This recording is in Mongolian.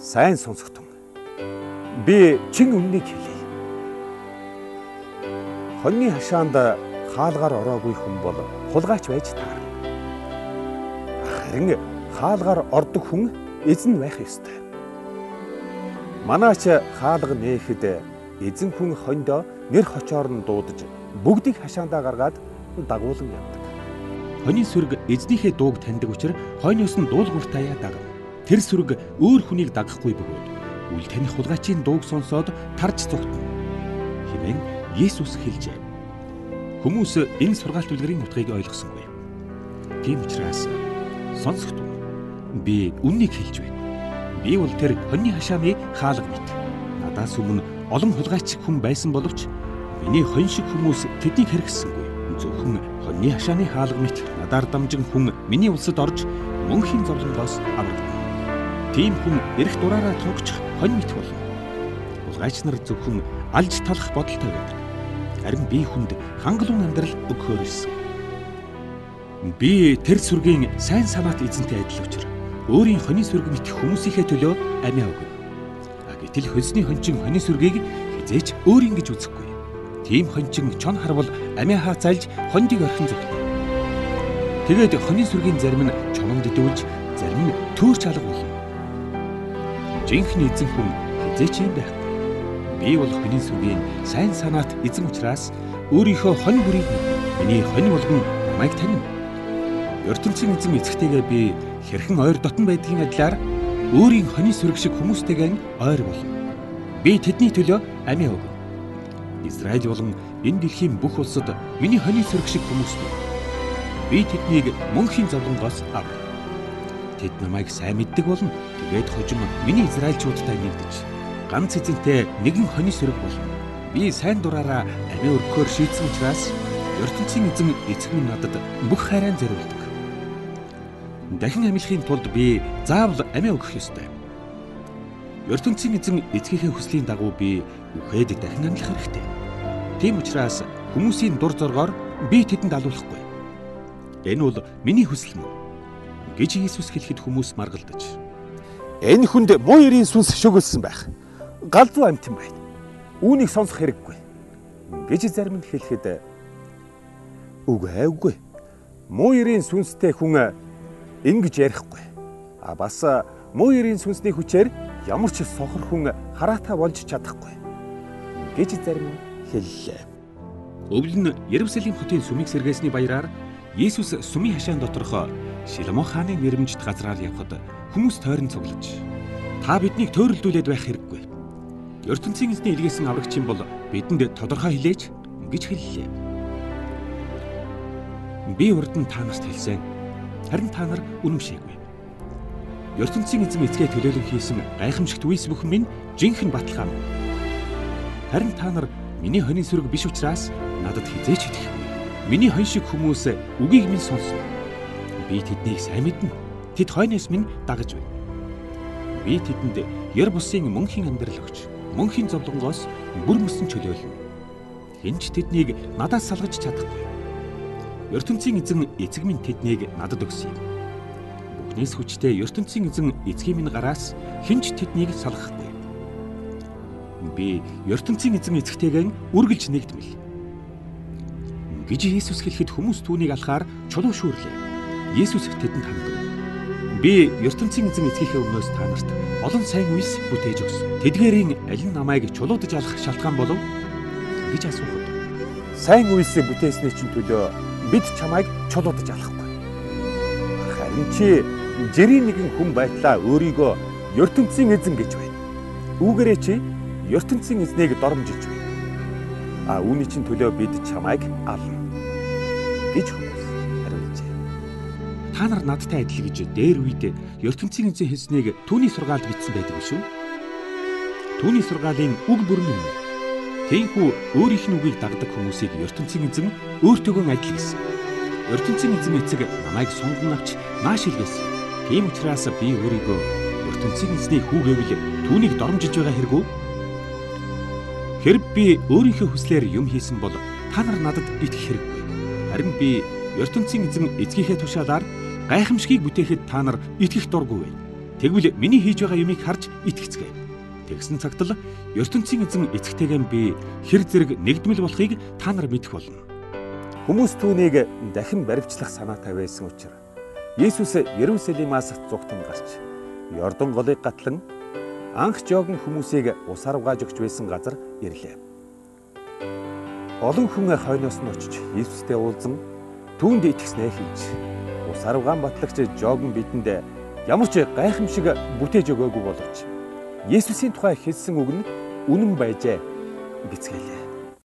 Сайн сонсогтун. Би чин үннийг хэлье. Хоньны хашаанд хаалгаар ороогүй хүн бол хулгайч байж таарна. Харин хаалгаар ордог хүн эзэн байх ёстой. Манаач хаалга нээхэд эзэн хүн хондоо нэр хочоор нь дуудаж бүгдийг хашаандаа гаргаад дагуулan явдаг. Хонийн сүрэг эзнийхээ дууг таньдаг учраас хойноос нь дуулууртаяа дагна. Тэр сүрэг өөр хүнийг дагахгүй бөгөөд үл таних хулгайчийн дууг сонсоод тарж зүгтэнэ хэмээн Есүс хэлжээ. Хүмүүс энэ сургаалт үлгэрийн утгыг ойлгосонгүй. Тийм учраас сонсогт би үннийг хэлж байна. Би бол тэр хоньны хашааны хаалга мэт. Надаас өмнө олон хулгайч хүн байсан боловч миний хонь шиг хүмүүс тэднийг хэрэгсэнгүй. Зөвхөн хоньны хашааны хаалга мэт надаар дамжин хүн миний улсад орж мөнхийн зовлонгоос аврагдана. Тийм хүн эрх дураараа тугчих хонь мэт болно. Хулгайч нар зөвхөн алж талах бодолтой байдаг. Харин би хүнд хангалуун амьдрал өгөхөөр ирсэн. Би тэр сүргийн сайн санаат эзэнтэй адил учир өөрийн хонийн сүрэг мэт хүмүүсийнхээ төлөө амиа өгнө. Гэтэл хөлсний хончин хонийн сүргийг хэзээ ч өөрийн гэж үзэхгүй. Тийм хончин чон харвал амиа хаацайлж хондыг орхин зүгтэнэ. Тэгээд хонийн сүргийн зарим нь чононд дүүлж, зарим нь төөрч алга болно. Жинхэнэ эзэн хүн хэзээ ч юм байхгүй. Би бол хонийн сүргийн сайн санаат эзэн учраас өөрийнхөө хонь бүрийг миний хонь болгон намайг танина. Ертөнцийн эзэн эцэгтэйгээ би хэрхэн ойр дотн байдгийн адилаар өөрийн хонийн сүрэг шиг хүмүүстэйгээ ойр болно. Би тэдний төлөө амиа өгнө. Израиль болон энэ дэлхийн бүх улсад миний хонийн сүрэг шиг хүмүүс бий. Би тэднийг мөнхийн зовлонгоос авна. Тэд намайг сайн мэддэг болно. Тэгээд хожим миний израильчуудтай нэгдэж ганц эзэнтэй нэгэн хонийн сүрэг болно. Би сайн дураараа амиа өргөхөөр шийдсэн учраас ертөнцийн эзэн эцэг минь надад бүх хайраа зориулдаг. Дахин амьлахын тулд би заавал амиа өгөх ёстой. Ертөнцийн эзэн эцгийнхээ хүслийн дагуу би үхээд дахин амьлах хэрэгтэй. Тийм учраас хүмүүсийн дур зоргоор би тэдэнд алуулахгүй. Энэ бол миний хүсэл мөн гэж Иесус хэлэхэд хүмүүс маргалдаж, энэ хүнд муу ерийн сүнс шөглөсөн байх. Галзуу амьтан байна. Үүнийг сонсох хэрэггүй гэж зарим нь хэлэхэд, үгүй үгүй. Муу ерийн сүнстэй хүн ингэж ярихгүй. А бас муу ерийн сүнсний хүчээр ямар ч сохор хүн хараатай болж чадахгүй гэж зарим нь хэллээ. Өвөл нь Иерусалим хотын сүмийг сэргээсний баяраар Есүс сүмийн хашаан доторх Шилмо хааны нэрмжит газраар явхад хүмүүс тойрон цуглаж, та биднийг төөрөлдүүлээд байх хэрэггүй. Ертөнцийн эзний илгээсэн аврагч юм бол бидэнд тодорхой хэлээч гэж хэллээ. Би урд нь та нарт хэлсэн. Харин та нар үнэмшээгүй. Ертөнцийн эзэн эцгээ төлөөлөн хийсэн гайхамшигт үйлс бүхэн минь жинхэнэ баталгаа мөн. Харин та нар миний хонийн сүрэг биш учраас надад хэзээ ч итгэхгүй. Миний хонь шиг хүмүүс үгийг минь сонсно. Би тэднийг сайн мэднэ. Тэд хойноос минь дагаж байна. Би тэдэнд ер бусын мөнхийн амьдрал өгч, мөнхийн зовлонгоос бүр мөсөн чөлөөлнө. Хэн ч тэднийг надаас салгаж чадахгүй. Ертөнцийн эзэн эцэг минь тэднийг надад өгсөн юм. Бүхнээс хүчтэй ертөнцийн эзэн эцгийн минь гараас хэн ч тэднийг салгахгүй. Би ертөнцийн эзэн эцэгтэйгээ үргэлж нэгдмэл гэж Иесус хэлэхэд хүмүүс түүнийг алхаар чулуу шүүрлээ. Есүс тэдэнд хандав. Би ертөнцийн эзэн эцгийнхээ өмнөөс та нарт олон сайн үйлс бүтээж өгсөн. Тэдгээрийн аль нь намайг чулуудаж алах шалтгаан болов гэж асуухад, сайн үйлсээ бүтээсний чинь төлөө бид чамайг чулуудаж алахгүй. Харин чи жирийн нэгэн хүн байтлаа өөрийгөө ертөнцийн эзэн гэж байна. Үүгээрээ чи ертөнцийн эзнийг доромжилж байна. А үүний чинь төлөө бид чамайг ална гэж хүмүүс хариулжээ. Та нар надтай адил гэж дээр үед ертөнцийн эзэн хэлснийг түүний сургаалд бичсэн байдаг биш үү? Түүний сургаалын үг бүр нь үнэн. Тиймээс өөрийнх нь үгийг дагдаг хүмүүсийг ертөнцийн эзэн өөртөөгөө адил гэсэн. Ертөнцийн эзэн эцэг намайг сонгон авч нааш илгээсэн. Тийм учраас би өөрийгөө ертөнцийн эзний хүү гэвэл түүнийг доромжилж байгаа хэрэг үү? Хэрв би өөрийнхөө хүслээр юм хийсэн бол та нар надад итгэх хэрэггүй. Харин би ертөнцийн эзэн эцгийнхээ тушаалаар гайхамшигыг бүтээхэд та нар итгэх дургүй байна. Тэгвэл миний хийж байгаа юмыг харж итгэцгээе. Тэгсэн цагт л ертөнцийн эзэн эцэгтэйгэн би хэр зэрэг нэгдмэл болохыг та нар мэдэх болно. Хүмүүс түүнийг дахин баривчлах санаатай байсан учраас Есүс Иерусалимаас зугтан гарч Йордан голыг гатлан анх Жогн хүмүүсийг усаар угааж өгч байсан газар ирлээ. Олон хүн хойноос нь очиж Есүстэй уулзан түүнд итгэснээ хэлж, усаар угаан батлагч Жогн бидэнд ямар ч гайхамшиг бүтээж өгөөгүй боловч Есүсийн тухай хэлсэн үг нь үнэн байжээ гэцгээлээ.